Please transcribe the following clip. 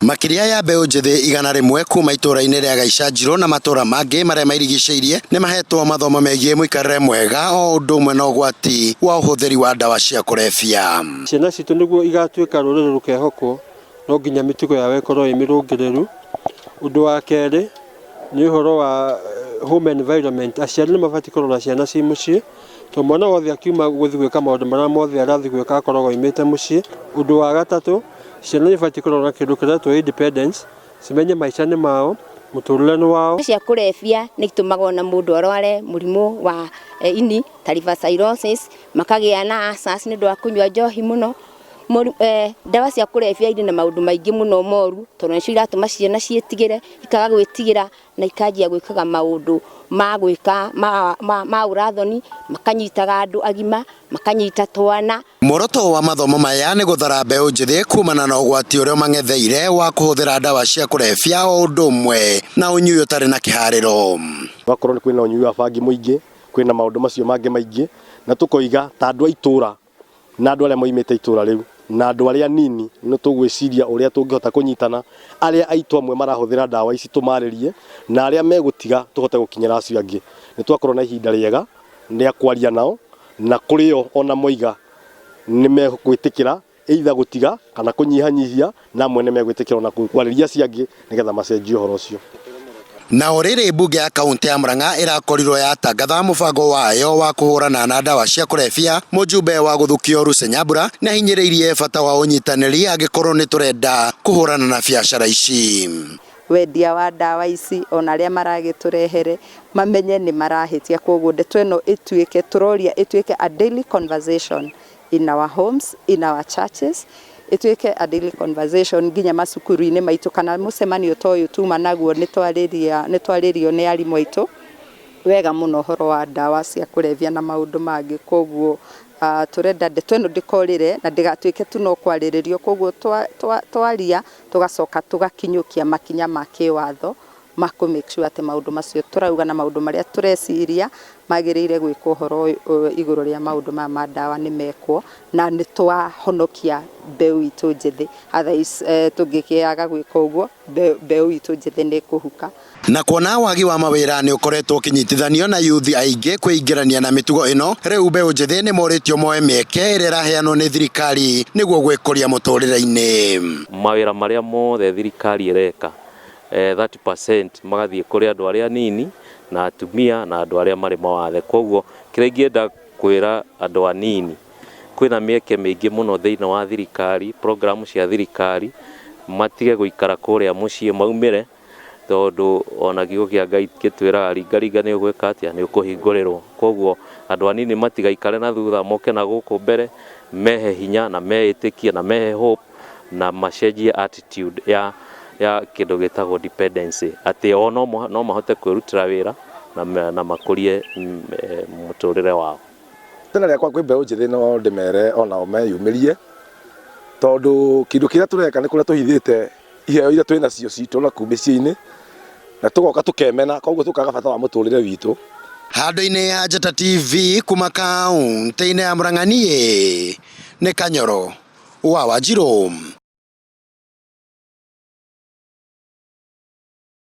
Makĩria ya mbeũ njĩthĩ 100 kuma itũra-inĩ rĩa Gaicanjirũ na matũra mangĩ marĩa mairigicĩirie nĩ mahetwo mathomo megiĩ mũikarĩre mwega o ũndũ ũmwe na ũgwati wa ũhũthĩri wa ndawa cia kũrebia. Ciana citũ nĩguo igatuĩka rũrĩrĩ rũkehokwo no nginya mĩtugo yao ĩkorwo ĩ mĩrũngĩrĩru. Ũndũ wa kerĩ nĩ ũhoro wa home environment, aciari nĩ mabatiĩ kũrora ciana ciĩ mũciĩ tondũ mwana wothe akiuma gũthiĩ gwĩka maũndũ marĩa mothe arathiĩ gwĩka akoragwo aumĩte mũciĩ. Ũndũ wa gatatũ, ciana nĩ ibatiĩ kũrora na kĩndũ kĩretwo independence, cimenye maica nĩ mao, mũtũrĩre nĩ wao. Cia kũrebia nĩ itũmaga ona mũndũ arware mũrimũ wa ini ta liver cirrhosis, makagĩa na ulcers nĩ ũndũ wa kũnyua njohi mũno. Ndawa cia kũrebia irĩ na maũndũ maingĩ mũno moru tondũ nĩcio iratũma ciana ciĩtigĩre, ikaga gwĩtigĩra na ikanjia gwĩkaga maũndũ ma gwĩka ma ũrathoni, makanyitaga andũ agima, makanyita twana. Muoroto wa mathomo maya nĩ gũthara mbeũ njĩthĩ kumana na ũgwati ũrĩa ũmang'etheire wa kũhũthĩra ndawa cia kũrebia o ũndũ ũmwe na ũnyui ũtarĩ na kĩharĩro. Gwakorwo nĩ kwĩna ũnyui wa bangi mũingĩ, kwĩna maũndũ macio mangĩ maingĩ, na tũkoiga ta andũ a itũra na andũ arĩa moimĩte itũra rĩu na andũ arĩa anini nĩ tũgwĩciria ũrĩa tũngĩhota kũnyitana, arĩa aitũ amwe marahũthĩra ndawa ici tũmarĩrie, na arĩa megũtiga tũhote gũkinyĩra acio angĩ. Nĩ twakorwo na ihinda rĩega rĩa kwaria nao, na kũrĩ o ona moiga nĩ megwĩtĩkĩra either gũtiga kana kũnyihanyihia, na amwe nĩ megwĩtĩkĩra ona kwarĩria acio angĩ nĩgetha macenjie ũhoro ũcio. Na o rĩrĩ mbunge ya kaunti ya Murang'a ĩrakorirwo yatangatha mũbango wayo wa kũhũrana na ndawa cia kũrebia, mũjumbe wa gũthukio Ruse Nyambura nĩ ahinyĩrĩirie bata wa ũnyitanĩri angĩkorwo nĩ tũrenda kũhũrana na biacara ici. Wendia wa ndawa ici ona arĩa maragĩtũrehere mamenye nĩ marahĩtia, koguo ndeto ĩno ĩtuĩke tũroria ĩtuĩke a daily conversation in our homes, in our churches, ĩtuĩke a daily conversation nginya macukuru-inĩ maitũ, kana mũcemanio ta ũyũ tuma naguo nĩ twarĩrio nĩ arimũ aitũ wega mũno ũhoro wa ndawa cia kũrebia na maũndũ mangĩ. Koguo tũrenda ndeto ĩno ndĩkorĩre na ndĩgatuĩke tu no kwarĩrĩrio, koguo twaria tũgacoka tũgakinyũkia makinya ma kĩwatho ma kũ make sure atĩ maũndũ macio tũrauga na maũndũ marĩa tũreciria magĩrĩire gwĩkwo ũhoro igũrũ rĩa maũndũ maya ma ndawa nĩ mekwo, na nĩ twahonokia mbeũ itũ njĩthĩ. Otherwise tũngĩkĩaga gwĩka ũguo mbeũ itũ njĩthĩ nĩ ĩkũhuka. Na kuona wagi wa mawĩra nĩ ũkoretwo ũkĩnyitithanio na yuthi aingĩ kwĩingĩrania na mĩtugo ĩno, rĩu mbeũ njĩthĩ nĩ morĩtio moe mĩeke ĩrĩa ĩraheanwo nĩ thirikari nĩguo gwĩkũria mũtũrĩre-inĩ. Mawĩra marĩa mothe thirikari ĩreka 30% magathiĩ kũrĩ andũ arĩa anini na atumia na andũ arĩa marĩ mawathe. Koguo kĩrĩa ingĩenda kwĩra andũ anini, kwĩna mĩeke mĩingĩ mũno thĩinĩ wa thirikari, program cia thirikari, matige gũikara kũrĩa mũciĩ maumĩre, tondũ ona kiugo kĩa Ngai gĩtwĩraga ringa ringa nĩ ũgwĩka atĩa, nĩ ũkũhingũrĩrwo. Koguo andũ anini matigaikare na thutha, moke na gũkũ mbere, mehe hinya na meĩtĩkie na mehe hope na macenjie attitude ya kĩndũ gĩtagwo dependency, atĩ o no mahote kwĩrutĩra wĩra na makũrie mũtũrĩre wao. Tena rĩakwa kwĩ mbeũ njĩthĩ no ndĩmere onao meyumĩrie, tondũ kĩndũ kĩrĩa tũreka nĩ kũrĩa tũhithĩte iheo iria twĩ nacio citũ na kuu mĩciĩ-inĩ, na tũgoka tũkemena, koguo tũkaga bata wa mũtũrĩre witũ. Handũ-inĩ ha Njata TV kuma kaunti-inĩ ya Murang'a, niĩ nĩ Kanyoro wa Wanjirũ.